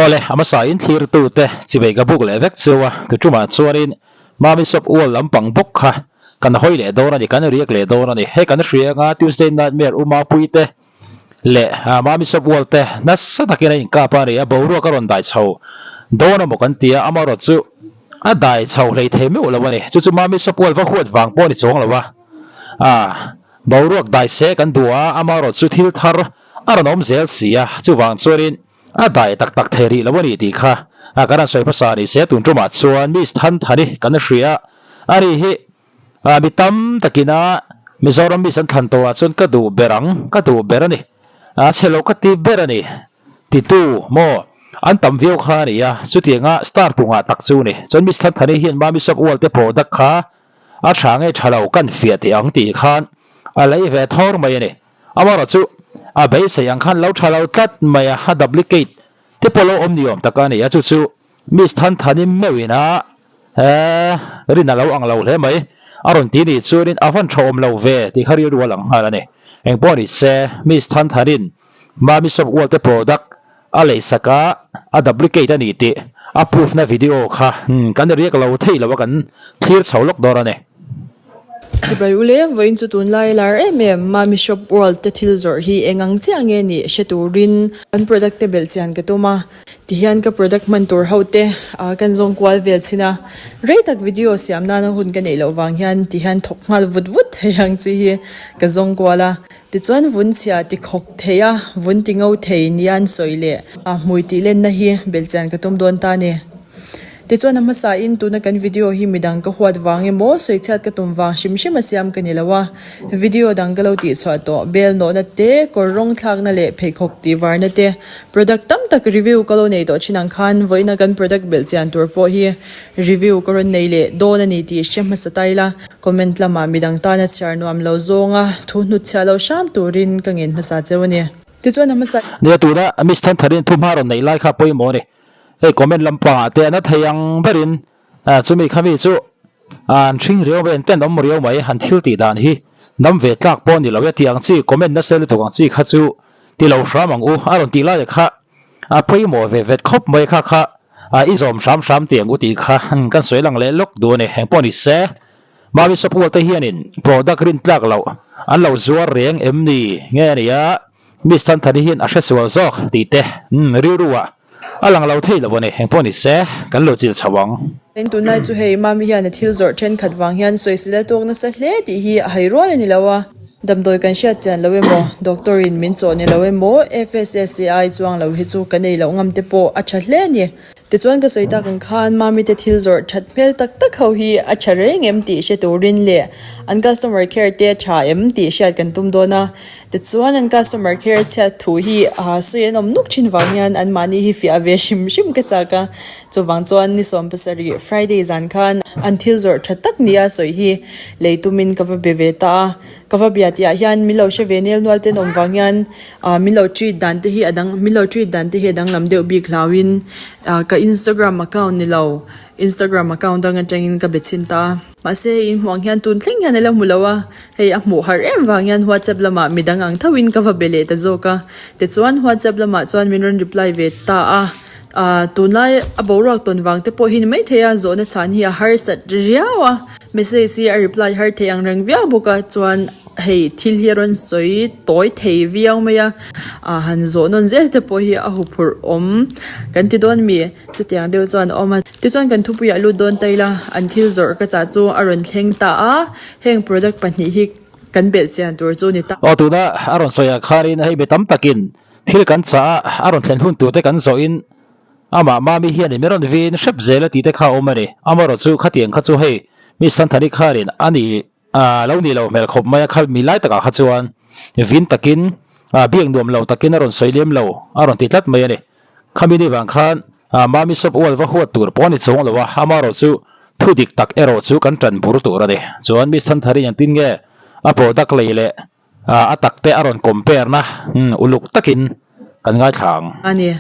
Awle, a hmasa in thlirtute chivei ka buk leh vek cheu a, tuṭumah chuanin Mami Shop ual lampang bawk kha kan hawi leh dawn a ni, kan riak leh dawn a ni. Hei kan hria anga Tuesday Nightmare U Mapuite leh Mami Shop ual te nasa takin a inkap a ni a, boruak a rawn dai chho dawn emaw kan ti a, amaherawh chu a dai chho hlei thei meuh lo a ni. Chu chu Mami Shop ual va huat vang pawh a ni chuang lo a, boruak dai se kan duh a, amaherawh chu thil thar a rawn awm zel si a, chuvang chuanin a dai tak tak thei rih lo a ni tih kha kan han sawi hmasa a ni se, tun tumah chuan Miss Thanthani kan hria a ni hi mi tam takina Mizoram Miss an thlan tawhah chuan ka duh ber ang, ka duh ber a ni, a chhe lo ka ti ber a ni titu maw an tam viau kha a ni a, chutianga star tungah tak chu ni. Chuan Miss Thanthani hian Mami Shop Ual te product kha a tha nge tha lo kan fiah teh ang tih khan a lei ve thawr mai a ni. Amaherawh chu a beisei ang khan lo tha lo tlat mai a, a duplicate te pawh lo awm ni awm tak a ni a, chu chu Miss Thanthani meuhin a he rin a lo ang lo hle mai. A rawn ti nih chuanin a van tha awm lo ve tih kha rilru a lang nghal a ni. Engpawh ni se Miss Thanthani'n Mami Shop Ual te product a leisak a, a duplicate a ni tih a proof na video kha kan riak lo thei lo a kan thlir chho lawk dawn a ni. Chibai ule, vawiin chu tunlai lar em em Mami Shop World te thil zawrh hi eng ang chiah nge nih hre turin an product te belh chian ka tum a, tihian ka product hman tur ho te kan zawng kual vel chhin a, rei tak video siam nana hun ka neih loh vang hian tihian thawk nghal vut vut thei ang chi hi ka zawng kual a. Tichuan vun chhia ti khawk thei a, vun ti ngo thei nia an sawi leh a hmui tih lenna hi belhchian ka tum dawn ta a ni. Tichuan a hmasa in tuna kan video hi midang ka huat vang emaw sawichhiat ka tum vang hrim hrim a siam ka ni lo a, video dang ka lo tihchhuah tawh bel nawhna te, kawr rawng thlakna leh pheikhawk tih varna te, product tam tak review ka lo nei tawh thin ang khan vawiina kan product belhchian tur pawh hi review ka rawn nei leh dawn a ni tih hre hmasa ta ila. Comment lamah midang tana chhiar nuam lo zawnga thu hnut chhiah lo hram turin ka ngen hmasa cheu a ni. Tichuan a hmasa. Nia tuna Miss Thantharin thu hma rawn neih lai kha pawimawh a ni. Hei comment lampangah te a na thei ang berin chumi khami chu an hring riau mai an tenawm riau mai han thil tih dan hi dam ve tlak pawh a ni lo e tih ang chi comment nasa lutuk ang chi kha chu ti lo hram ang u a rawn tih laia kha a pawimawh ve vet khawp mai kha kha i zawm hram hram tih ang u tih kha kan sawi lang leh lawk duh a ni. Eng pawh ni se, Mami Sapual te hianin product rin tlak loh an lo zuar reng em ni nge a nia, Miss Thanthani hian a hresual zawk tih te rilru ah a lang lo thei lo a ni. Eng pawh ni se, kan lo chil chho ang. Eng tunlai chu hei Mami hian a thil zawrh thenkhat vang hian sawisel a tawk nasa hle tih hi a hai rual a ni lo a. Damdawi kan hriat chian lo emaw, doctor in min chawh ni lo emaw, FSSAI chuang lo hi chu kan ei loh ngam te pawh a tha hle a ni. Tichuan ka sawi tak ang khan Mami te thil zawrh that hmel tak tak ho hi a tha reng em tih hre turin leh an customer care te a tha em tih hriat kan tum dawn a. Tichuan an customer care chhiat thu hi sawi an awm nuk thin vang hian anmahni hi fiah ve hrim hrim ka chak a. Chuvang chuan ni 70 Friday zan khan an thil zawrh tha tak nia sawi hi lei tumin ka va be ve ta a. Ka va bia tihah hian min lo hre ve nel nual ten awm vang hian min lo treat dan te hi a dang min lo treat dan te hi a danglam deuh bik hlauhin ka Instagram account ni lo Instagram account dang atangin ka be chhin ta a. Mahse hei in hmuh ang hian tun thleng hian a la hmu lo a, hei a hmuh harh em vang hian WhatsApp lamah midang ang thoin ka va be leh ta zawk a. Tichuan WhatsApp lamah chuan min rawn reply ve ta a. Ahh tunlai a boruak tawn vang te pawh hi ni maithei a, zawhna chhan hi a harsat riau a, message hi a reply har thei ang reng viau bawk a, chuan hei thil hi a rawn sawi tawi thei viau mai a, ah han zawh nawn zel te pawh hi a huphurh awm kan ti dawn mi, chutiang deuh chuan a awm a. Tichuan kan thupuiah lut dawn ta ila, an thil zawrh ka chah chu a rawn thleng ta a, heng product pahnih hi kan belh chian tur chu ni ta. Aw tuna a rawn sawi ah khanin hei mi tam takin Thil kan chah a, a rawn thlen hun tur te kan zawhin amah Mami hian in rawn vin hrep zel a tih te kha a awm a ni. Amaherawh chu khatiang kha chu hei Miss Thanthani khanin a ni lo ni lo hmel khawp mai a, kha mi lai takah kha chuan vin takin biak nuam lo takin a rawn sawi lem lo a rawn ti tlat mai a ni. Khami ni vang khan Mami sawp ual va huat tur pawh a ni chuang lo a, amaherawh chu thu dik tak erawh chu kan tan bur tur a ni. Chuan Miss Thanthani engtin nge a product lei leh A tak te a rawn compare na uluk takin kan ngaithla ang. A ni.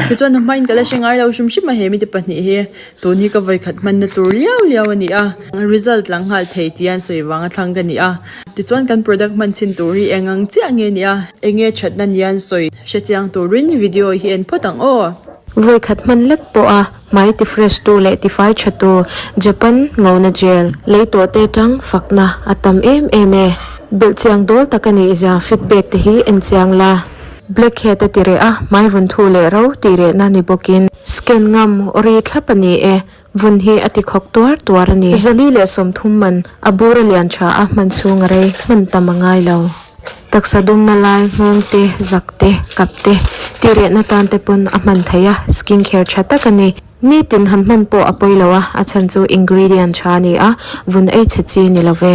Tichuan a hmain ka la hre ngai lo hrim hrim a he mite pahnih hi tun hi ka vawikhat hmanna tur liau liau a ni a, result lang nghal thei tia an sawi vanga thlang ka ni a. Tichuan kan product hman chhin tur hi eng ang chiah nge ni a, enge thatna nia an sawi hre chiang turin video hi en phawt ang aw. Vawi khat hman lek pawha hmai ti fresh tu leh ti fai tha tu Japan ngona gel lei tawh te tang fakna a tam em em e. Belh chiang dawl tak a nih zia feedback te hi en chiang la. Blackhead a ti reh a, hmai vun thu leh ro tih rehna ni bawkin scan ngam ri thlap a ni e. Vun hi a ti khawk tuar tuar a ni. 430 man a bur a lian tha a, hman chhung a rei, hman tam a ngai lo. Taksa dumna lai, nghawng te, zak te, kap te, tih rehna tan te pawn a hman theih a, skin care tha tak a ni. Nitin han hman pawh a pawi lo a, a chhan chu ingredient tha a ni a, vun ei chhe chi ni lo ve.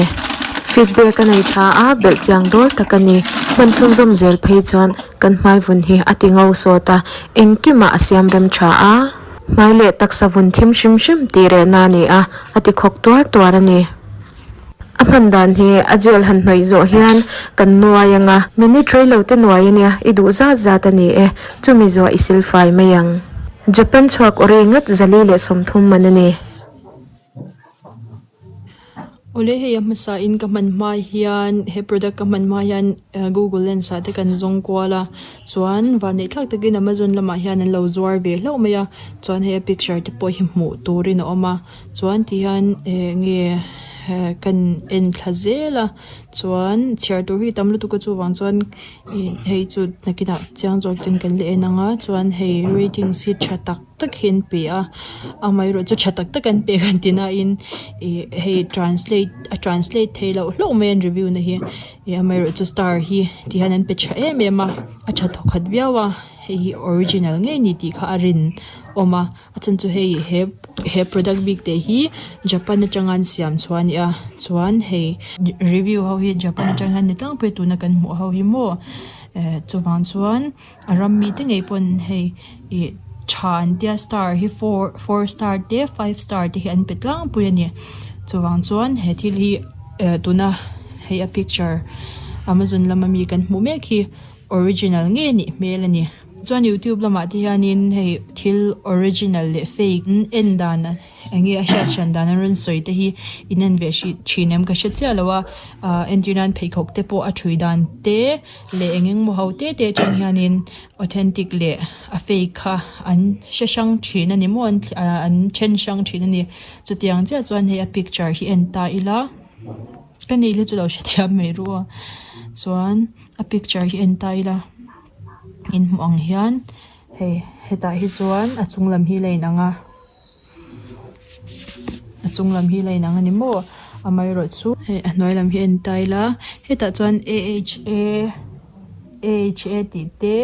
Feedback a nei tha a, belh chiang dawl tak a ni. Hman chhunzawm zel phei chuan kan hmai vun hi a ti ngo sawt a, engkimah a siam rem tha a. Hmai leh taksa vun thim hrim hrim tih rehna a ni a, a ti khawk tuar tuar a ni. A hman dan hi a gel han hnawih zawh hian kan nuai ang a, minute rei lo te nuai a nia, i duh zat zat a ni e, chumi zuah i silfai mai ang. Japan chhuak awri ngat 430 man a ni. Awle hei a hmasa in ka hman hma hian he product ka hman hma hian google lens ah te kan zawng kual a chuan vanneih thlak takin amazon lamah hian an lo zuar ve hlauh mai a chuan hei a picture te pawh hi hmuh turin a awm a chuan ti hian eh nge kan en thla zel a chuan chhiar tur hi tam lutuk a chuvang chuan ih hei chu nakinah chiang zawk ten kan la en ang a chuan hei ratings hi tha tak tak hi an pe a amaherawh chu tha tak tak an pek an ti nain ih hei translate a translate theih loh hlauh mai an review na hi ih amaherawh chu star hi ti hian an pe tha em em a a tha thawkhat viau a hei hi original ngei a ni tih kha a rin awm a a chhan chu hei he he product bik te hi Japan atanga an siam chhuah a ni a chuan hei review ho hi Japan atang hian ni tlangpui tuna kan hmuh ho hi maw eh chuvang chuan. A ram mite ngei pawn hei ih tha an tia star hi four star te five star te hi an pe tlangpui a ni chuvang chuan he thil hi eh tuna hei a picture amazon lama mi kan hmuh mek hi original ngei a nih hmel a ni chuan youtube lamah te hianin hei thil original leh fake en dan eng nge a hriat hran dan an rawn sawi te hi in en ve hrih thin em ka hre chiah lo a ah entir nan pheikhawk te pawh a thui dan te. Leh eng eng maw ho te te atang hianin authentic leh a fake kha an hre hrang thin a ni maw an an then hrang thin a ni chutiang chiah chuan hei a picture hi en ta ila ka ni hi chu lo hrethiam mai ru a chuan a picture hi en ta ila in hmuh ang hian hei hetah hi chuan a chung lam hi la inang a. A chung lam hi la inang a ni maw amaherawh chu hei a hnuai lam hi a en ta ila hetah chuan a h a a h a tih te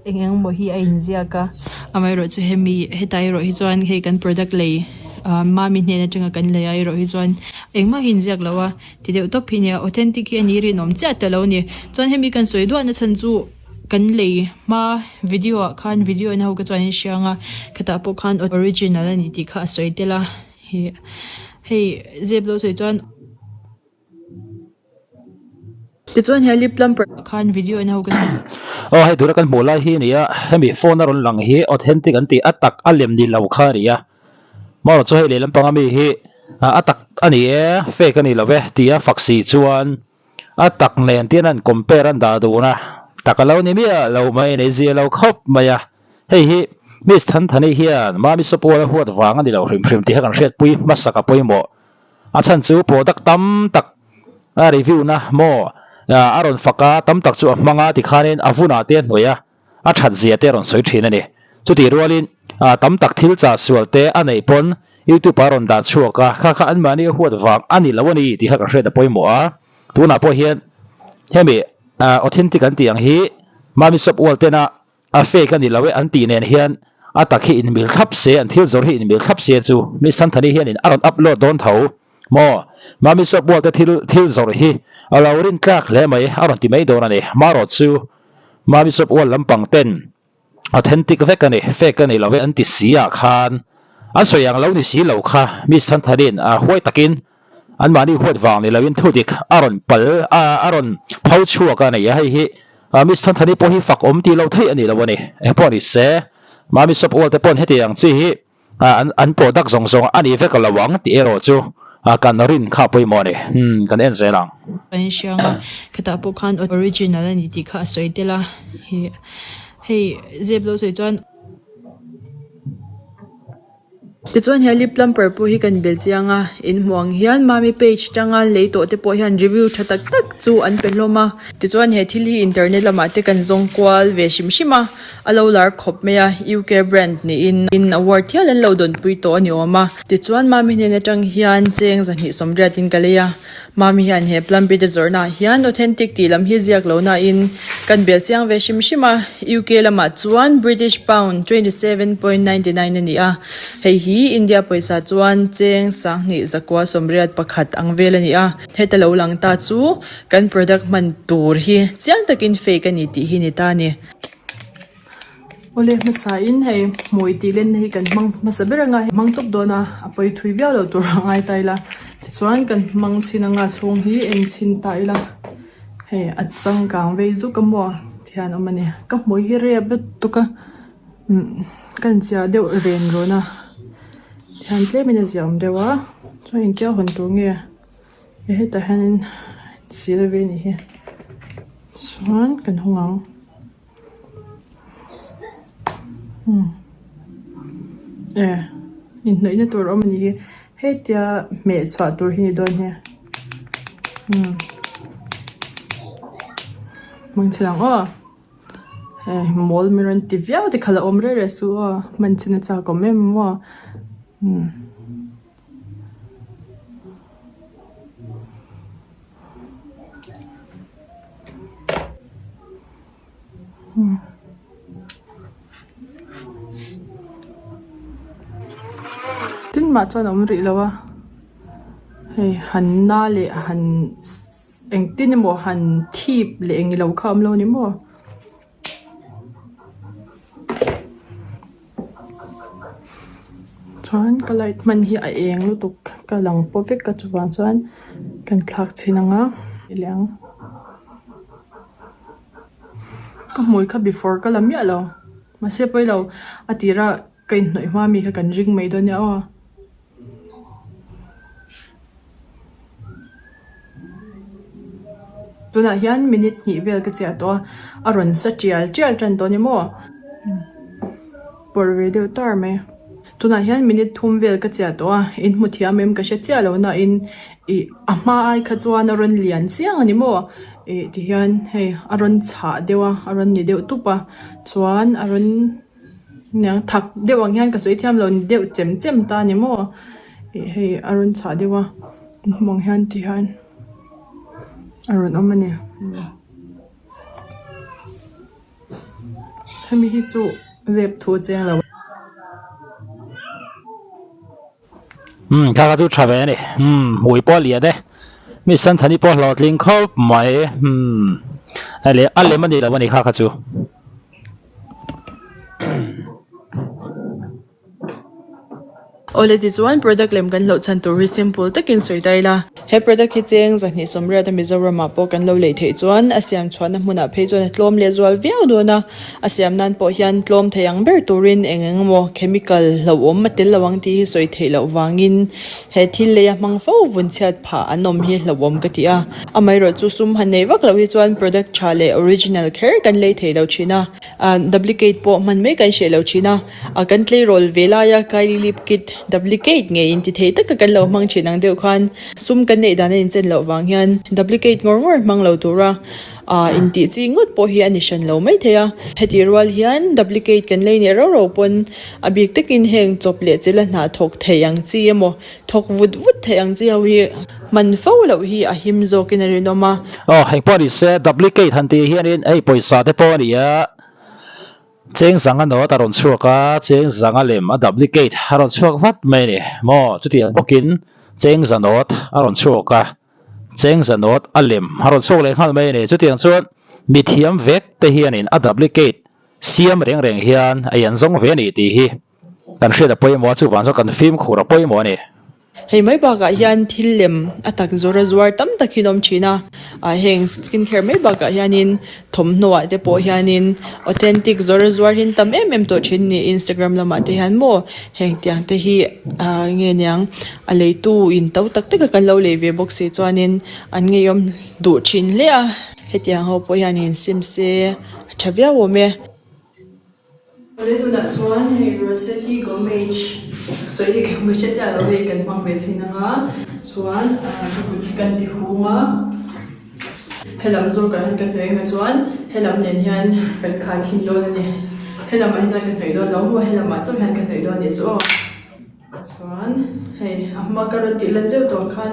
eng eng emaw hi a inziak a amaherawh chu hemi hetah erawh hi chuan hei kan product lei ah mami hnen atanga kan lei ah erawh hi chuan engmah hi a inziak lo a ti deuh tawp hi a nia authentic hi a ni rinawm chiah ta lo a ni chuan hemi kan sawi duahna chhan chu. Kan lei hma video ah khan video en ho ka chuan in hriang a khatah pawh khan original a ni tih kha a sawi tel a ih hei zep lo sawi chuan Tichuan he lip plumper khan video en ho ka chuan. Aw hei tura kan hmuh lai hi a ni a hemi phone a rawn lang hi authentic an tih a tak a lem ni lo kha a ni a marawh chu hei lehlam panga mi hi a tak a ni e fake a ni lo e tia fak si chuan. A tak nen tian an compare an dah dun a, tak a lo ni miah lo mai nei zia lo khawp mai a. Hei hi Miss Thanthani hian Mami Sopual a huat vang a ni lo hrim hrim tih kha kan hriatpui hmasak a pawimawh. A chhan chu product tam tak a review na maw a rawn fak a, tam tak chu a hmang a tikhanin a vunah te a hnuai a. a that zia te a rawn sawi thin a ni. Chutih rualin tam tak thil chah sual te a neih pawn YouTube ah a rawn dah chhuak a, kha kha anmahni a huat vang a ni lo a ni tih kha kan hriat a pawimawh a. Tunah pawh hian hemi authentic an tih ang hi Mami Shop World tena a fake a ni lo e an tih nen hian a tak hi inmil thlap se, an thil zawrh hi inmil thlap se chu Miss Thanthani hianin a rawn upload dawn tho maw? Mami Shop World te thil thil zawrh hi a lo rintlak hle mai a rawn ti mai dawn a ni. Marawh chu Mami Shop World lampang ten authentic vek a ni, fake a ni lo e an ti si ah khan an sawi ang lo ni si lo kha Miss Thanthanin a huai takin anmahni huat vang ni loin thudik a rawn pal a a rawn pho chhuak a ni a, hei hi Miss Thanthani pawh hi fak awm tih loh theih a ni lo a ni. Engpawh ni se Mami Shop World te pawn hetiang chi hi an an product zawng zawng a ni vek lo ang tih erawh chu kan rin kha pawimawh a ni. Umm kan en zel ang. Kan inhriang a, khatah pawh khan original a ni tih kha a sawi tel a, hei zep lo sawi chuan. Tichuan he lip plumper pawh hi kan bel chiang a, in hmuh ang hian Mami page tanga lei tawh te pawh hian review tha tak tak chu an pe hlawm a. Tichuan he thil hi internet lamah te kan zawng kual ve hrim hrim a, a lo lar khawp mai a, UK brand niin in award hial an lo dawnpui tawh a ni awm a. Tichuan Mami hnen atang hian cheng 280 in ka lei a. Mami hian he Plumbit a zawrhna ah hian authentic tih lam hi ziak lo nain kan bel chiang ve hrim hrim a, UK lamah chuan British pound 27.99 a ni a, hei hi India pawisa chuan cheng sanghnih zakua sawmriat pakhat ang vel a ni a, heta lo lang ta chu kan product hman tur hi chiang takin fake a ni tih hi ni ta a ni. Awle hmasain hei hmui tih lenna hi kan hmang hmasa ber anga hmang tawp dawn a a pawi thui viau lo tur a ngai ta ila tichuan kan hmang chhin anga chhung hi en chhin ta ila hei a changkang vei zuk a maw tihian a awm a ni ka hmui hi rep lutuk a umm ka inchiah deuh ren rawn a tihian tlemin a ziah awm deuh a chuan engtia hawn tur nge hetah hianin sil ve a nih hi chuan kan hawng ang. E inhnawihna tur awm a ni hi hetia hmeh chhuah tur hi ni dawn hi umm hmang chhin ang aw hei mawl mi rawn ti viau te kha la awm reng reng suh aw hman chhin a chak awm em maw umm. Tin mah chuan a awm rih lo a hei han na leh han engtin emaw han thip leh eng ilo kha a awm lo a ni maw. Chuan ka light hman hi a eng lutuk ka lang paw vek a chuvang chuan kan thlak chhin ang a ka hmui kha before ka la miah lo mahse pawilo a tira ka inhnawih hma mi kha kan ring mai dawn nia aw. Tunah hian minute hnih vel ka chiah tawh a a rawn sa tial tial tan tawh a ni maw pawrh ve deuh tar mai tunah hian minute thum vel ka chiah tawh a in hmu thiam em ka hre chiah lo na in ih a hma ai kha chuan a rawn lian chiang a ni maw ih ti hian hei a rawn chhah deuh a a rawn ni deuh tup a chuan a rawn. Niang thak deuh ang hian ka sawi thiam lo ni deuh chem chem ta a ni maw ih hei a rawn chhah deuh a hmu ang hian ti hian a rawn awm a ni hemi hi chu zep thu a cheng lo. Umm kha kha chu tha ve a ni umm hmui pawh a lian e mi Santhani pawh hlawhtling khawp mai umm hei leh a lem a ni lo a ni kha kha chu. Awle tichuan product lem kan hlauh chhan tur hi simple takin sawi ta ila. He product hi cheng zahnih sawmriat a Mizoram ah pawh kan lo lei theih chuan a siam chhuahna hmunah phei chuan a tlawm leh zual viau dawn a, a siam nan pawh hian tlawm thei ang ber turin eng eng emaw chemical hlauhawm a tel lo ang tih hi sawi theih loh vangin he thil leia hmang fo vun chhiat phah an awm hi hlauhawm ka ti a. Amaherawhchu chu sum han nei vak loh hi chuan product tha leh original kher kan lei thei lo thin a, duplicate pawh hman mai kan hreh lo thin a, kan tleirawl ve laia Kylie lip kit duplicate ngei inti thei taka kan lo hmang thin ang deuh khan sum kan neih dan a inchen loh vang hian duplicate ngawr ngawr hmang lo tura intih chi ngawt pawh hi a ni hran lo mai thei a. Heti rual hian duplicate kan lei nih rau rau pawn a bik takin heng chawp leh chila hna thawk thei ang chi emaw Thawk vut vut theih ang chi ho hi hman fo loh hi a him zawkin a rinawm a. Aw, heng pawh ni se, duplicate han tih hianin hei pawisa te pawh a ni a, cheng zanga note a rawn chhuak a, cheng zanga lem a duplicate a rawn chhuak vat mai a ni maw? Chutiang bawkin cheng za note a rawn chhuak a, cheng za note a lem a rawn chhuak leh nghal mai a ni. Chutiang chuan mithiam vek te hianin a duplicate siam reng reng hian a ian zawng ve a ni tih hi. Kan hriat a pawimawh a, chuvang chuan kan fimkhur a pawimawh a ni. Hei mai bakah hian thil lem a tak zawr a zuar tam tak hi an awm thin a, ah heng skin care mai bakah hianin thawmhnaw ah te pawh hianin authentic zawr a zuar hi an tam em em tawh thin a ni Instagram lamah te hian maw heng tiang te hi ah nge niang a leitu in to tak tak a kan lo lei ve bawk si chuanin an ngeiawm duh thin hle a hetiang ho pawh hianin sim se a tha viau awm e. Awle tunah chuan hei Rossetti Gomage sawi dik em ka hre chiah lo hei kan hmang ve chin ang a chuan ah ka kut hi kan ti hung a helam zawkah hian ka hnawih ang a chuan helam nen hian kan khai khin dawn a ni helamah hi chuan ka hnawih dawn lo maw helamah chauh hian ka hnawih dawn a nih chu aw. Chuan hei a hma ka rawn tih lan zeuh tawh khan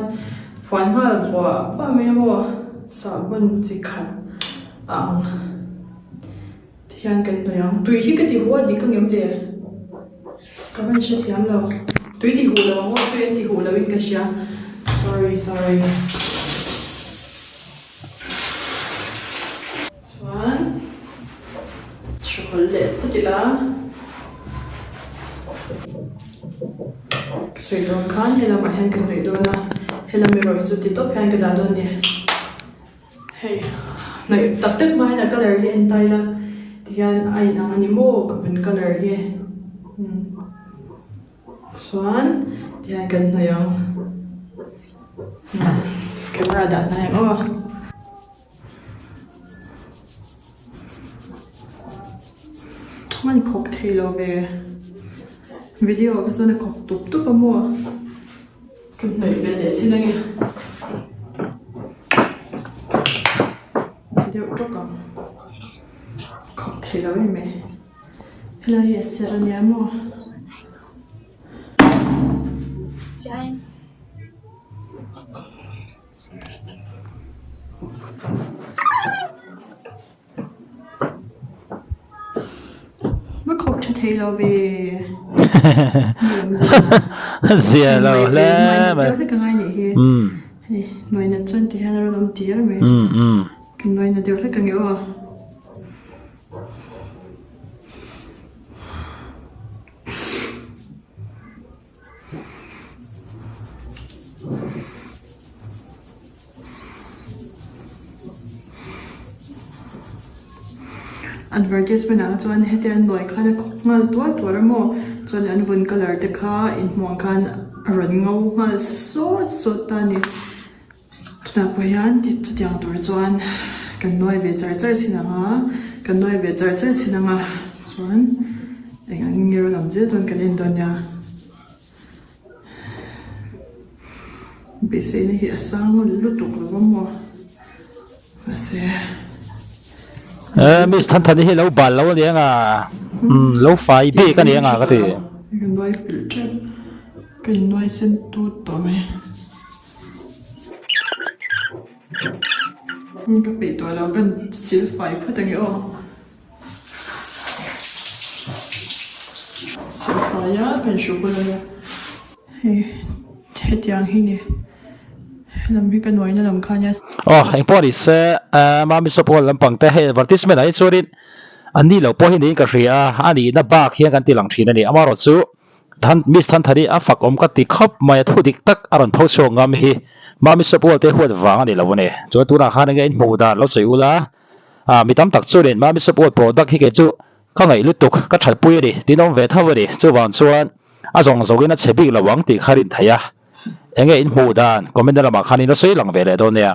phuan nghal buah buah mai a maw sahbawn chi khat a ang ti hian kan hnawih ang tui hi ka ti huh a dik ang em le ka van hre thiam lo tui ti huh lo ang aw tui an ti huh lo in ka hria sorry sorry. Chuan hruhawlh leh phawt ila ka sawi dawn khan helamah hian ka hnawih dawn a helam erawh hi chu ti tawp hian ka dah dawn a ni hei hnawih tak tak hma hian a colour hi en ta ila tihian a inang a ni maw ka vun colour hi chuan tihian kan hnawih ang camera dah hnai ang aw. Hman khawk thei lo ve video ah kha chuan a khawk tup tup a maw ka hnawih ve leh chin ange ti deuh tawk ang khawk thei lo em mai helai hi a ser ania maw. Va khawk tha thei lo ve. Zia lo hle mai. Deuh hlek a ngai nih hi. Hei nuai nat chuan ti hian a rawn awm tir mai. Ka nuai na deuh hlek ang e aw. Advertisement ah chuan heti an nawi khan a khawk nghal tuar tuar a maw chuan an vun colour te kha inhmuh ang khan a rawn ngo nghal sawt sawt ta a ni tunah pawh hian chutiang tur chuan kan nuai ve char char chin ang a kan nuai ve char char chin ang a chuan eng ang nge rawn awm zel dawn kan en dawn nia. Beiseina hi a sang lutuk lo va maw mahse Eh miss than than hi lo bal lo aniang a umm lo fai bik aniang a ka ti. Ka nuai pilh tep ka innuai sen tut tawh mai ka peih tawh lo ka sil fai phawt ange aw. Chhawhfaia kan hru bawlh a nia hei hetiang hi ni helam hi ka nuaina lam kha ania. Aw engpawh ni se Mami shop awl lampang te hei advertisement ah hi chuanin an ni loh pawh hi niin ka hria a a nihna bak hian kan ti lang thin a ni amaherawhchu Than Miss Thanthani a fak awm ka ti khawp mai a thu dik tak a rawn tho chhuak ngam hi Mami shop awl te huat vang a ni lo a ni chuan tunah khan enge inhmuh dan lo sawi ula. Ah, mi tam tak chuanin Mami Support product hi kei chu ka ngaih lutuk, ka thatpui a ni, tin awm ve tho a ni. Chuvang chuan a zawng zawngin a chhe bik lo ang tih kha rin theih a. Enge in hmuh dan comment na lamah khan in la sawi lang ve leh dawn nia.